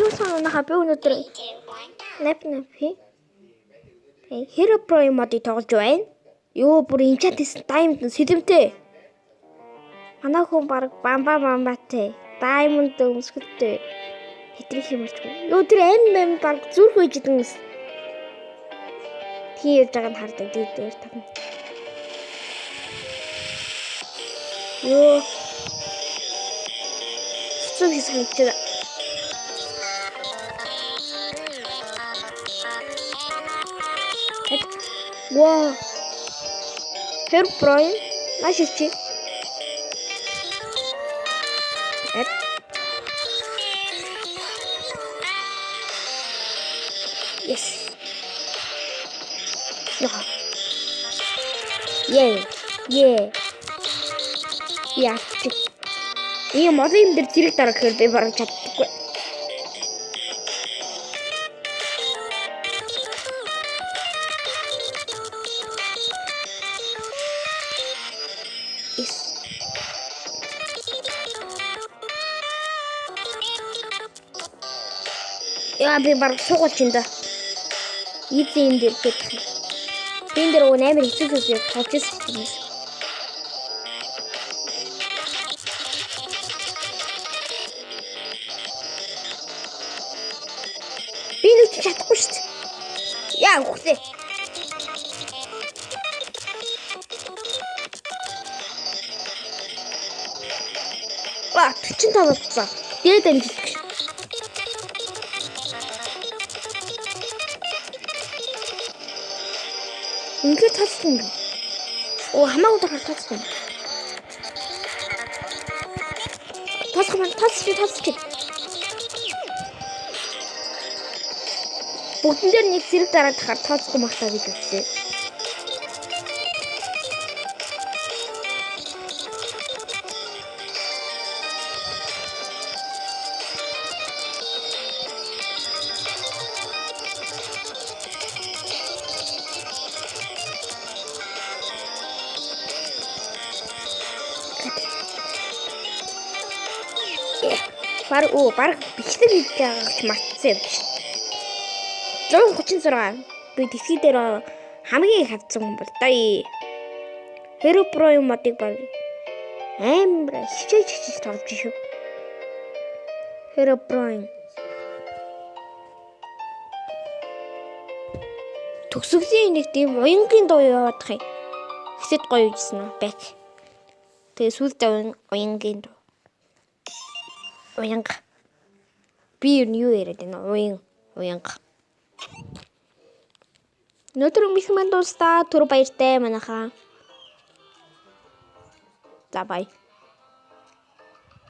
Сайн манайхаа би өнөөдөр нап нап хий. Herobrine модыг тоглож байна. Йоо бүр enchant хийсэн diamond сэлэмтэй. Манай хүн баг бамба бамбатай. Diamond өмсгөлтэй. Хэтрих юм болчихгүй. Йоо тэр ам ам баг зүрх үйж идэв юм. Тий ярьж байгааг нь хардаг дээд дээр тавна. Йоо. Хэцүү хэсэг юм. Вау. Herobrine маш чи. Yes. Яа. Yeah. Yeah. Яа. Ийм олон юм дээр зэрэг дараа гэхээр би бараг чаддаггүй. Yes. Яа би бараг суугалч юм да. Easy юм дээр гэдэг. Би энэ дээр уг амар хэцүү зүйл яг тоглож ирсэн юм. Би нэг ч чадахгүй шүү дээ. Яа үхлээ. Ба 45 болцсон. Дээд амжилт гэж. Үнэхээр тооцсон юм. Оо хамаагүй дахаар тооцсон. Тооцох маань тооцчих тооцчих. Бүгдэн дээр нэг зэрэг дараад тахаар тооцохгүй махтаа гэж үзсэн. Бараг бараг бичлэг хийж байгааг ч мартсан юм биш. 136 би дэлхий дээр хамгийн их авсан хүн бол даа. Herobrine модыг баг амар хичээж хичээж тоглож шүү. Herobrine төгсгөлийн нэг тийм уянгийн дуу яваадах юм. Хэсэд гоё юужсэн үү? Бэк. Тэгээ сүүлдээ уянгийн дуу. Уянга. Би юу яриад байна? Уянга. Өнөөдөр өмнөх маань дуустаа. Түр баяртай манайхаа. За бай.